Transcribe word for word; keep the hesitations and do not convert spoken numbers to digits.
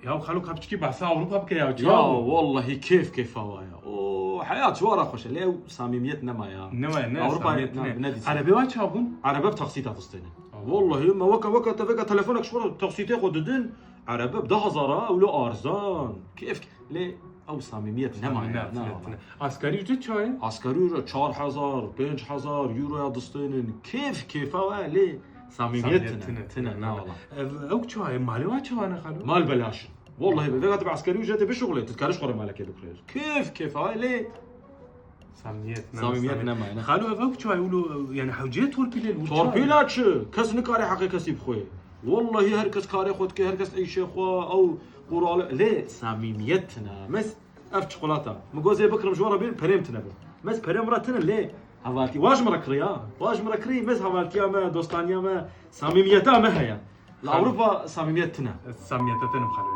Ya xalo, ka piçkî behsa Ewropa bike ya. Ya wallahî kêf kêfa wa ya. O heyat ji wa re xweş e. Lê ew samîmiyet nema ya. Ne wa ne, Ewropa samîmiyet ne- ne. Ne dîsa. Erebe wa çawa bûn? Erebe bi taksîta distêne. Wallahî me weke weke te veke telefonek ji xwe re taksîtê xwe didin. Erebe bi deh hezar a, ew li arzan. Kêf lê ew samîmiyet nema ya. Ne, ne. Askerî ücret çawa ye? Askerî re çar hezar, pênc hezar euro ya distênin. Kêf kêfa we lê samîmiyet tine. Tine ne wala. Ev, ew çawa ye? Malê wa çawa ne xalo? Mal belaş in. Wallahî be, vêga tu bi eskerî ücretê bişuxulê, tu dikare ji xwe re malekê bikirê. Kêf kêfa we lê Samîmiyet ne. Samîmiyet nema, ne. Xalo, ev ew çawa ye? Wilo, yani hewceye torpîlê li wir Torpîla çi? Kes nikare heqê kesî bixwe. Wallahî her kes karê xwe dike, her kes eyşê xwe, ew qurale. Lê samîmiyet tine. Mes ev çikolata. Min gozê bikirim ji we re bîn, perê min tine bi. Mes perê min re tine lê hevaltî. Wa ji min re kiriya. Wa ji min re kirî, mes hevaltiya me, dostaniya me, samîmiyeta me heye. Li Ewropa samîmiyet tine. Samîmiyete tenim xalo.